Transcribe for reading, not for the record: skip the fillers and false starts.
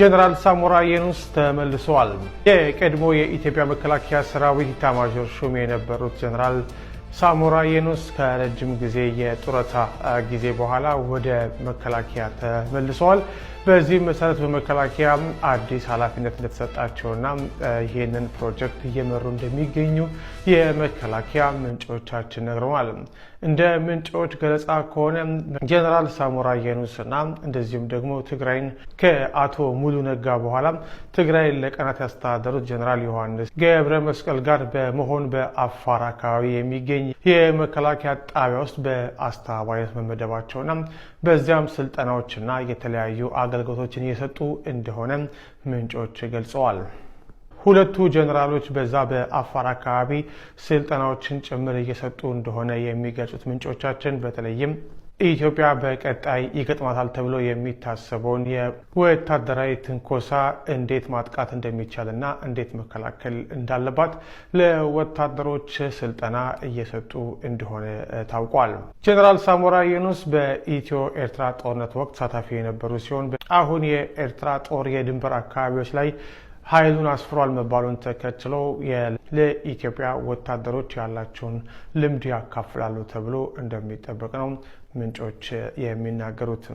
ጀነራል ሳሞራ የኑስ ተመልሰዋል። የቀድሞ የኢትዮጵያ መከላከያ ሰራዊት ኢታማዦር ሹም የነበሩት ጀነራል ሳሞራ የኑስ ከረጅም ጊዜ የጡረታ ጊዜ በኋላ ወደ መከላከያ ተመልሰዋል። በዚህም መሰረት በመከላከያ አዲስ ኃላፊነት እንደተሰጣቸውና ይህንን ፕሮጀክት እየመሩ እንደሚገኙ የመከላከያ ምንጮቻችን ነግረዋል። እንደ ምንጮች ገለጻ ከሆነ ጀነራል ሳሞራ የኑስና እንደዚሁም ደግሞ ትግራይን ከአቶ ሙሉ ነጋ በኋላ ትግራይን ለቀናት ያስተዳደሩት ጀነራል ዮሐንስ ገብረ መስቀል ጋር በመሆን በአፋር አካባቢ የሚገኝ የመከላከያ ጣቢያ ውስጥ በአስተባባሪነት መመደባቸውና በዚያም ስልጠናዎችና የተለያዩ አገልግሎቶችን እየሰጡ እንደሆነ ምንጮች ገልጸዋል። ሁለቱ ጀነራሎች በዛ በአፋር አካባቢ ስልጠናዎችን ጭምር እየሰጡ እንደሆነ የሚገልጹት ምንጮቻችን፣ በተለይም ኢትዮጵያ በቀጣይ ይገጥማታል ተብሎ የሚታሰበውን የወታደራዊ ትንኮሳ እንዴት ማጥቃት እንደሚቻልና እንዴት መከላከል እንዳለባት ለወታደሮች ስልጠና እየሰጡ እንደሆነ ታውቋል። ጀነራል ሳሞራ የኑስ በኢትዮ ኤርትራ ጦርነት ወቅት ተሳታፊ የነበሩ ሲሆን፣ አሁን የኤርትራ ጦር የድንበር አካባቢዎች ላይ ኃይሉን አስፍሯል መባሉን ተከትሎ ለኢትዮጵያ ወታደሮች ያላቸውን ልምድ ያካፍላሉ ተብሎ እንደሚጠበቅ ነው ምንጮች የሚናገሩት።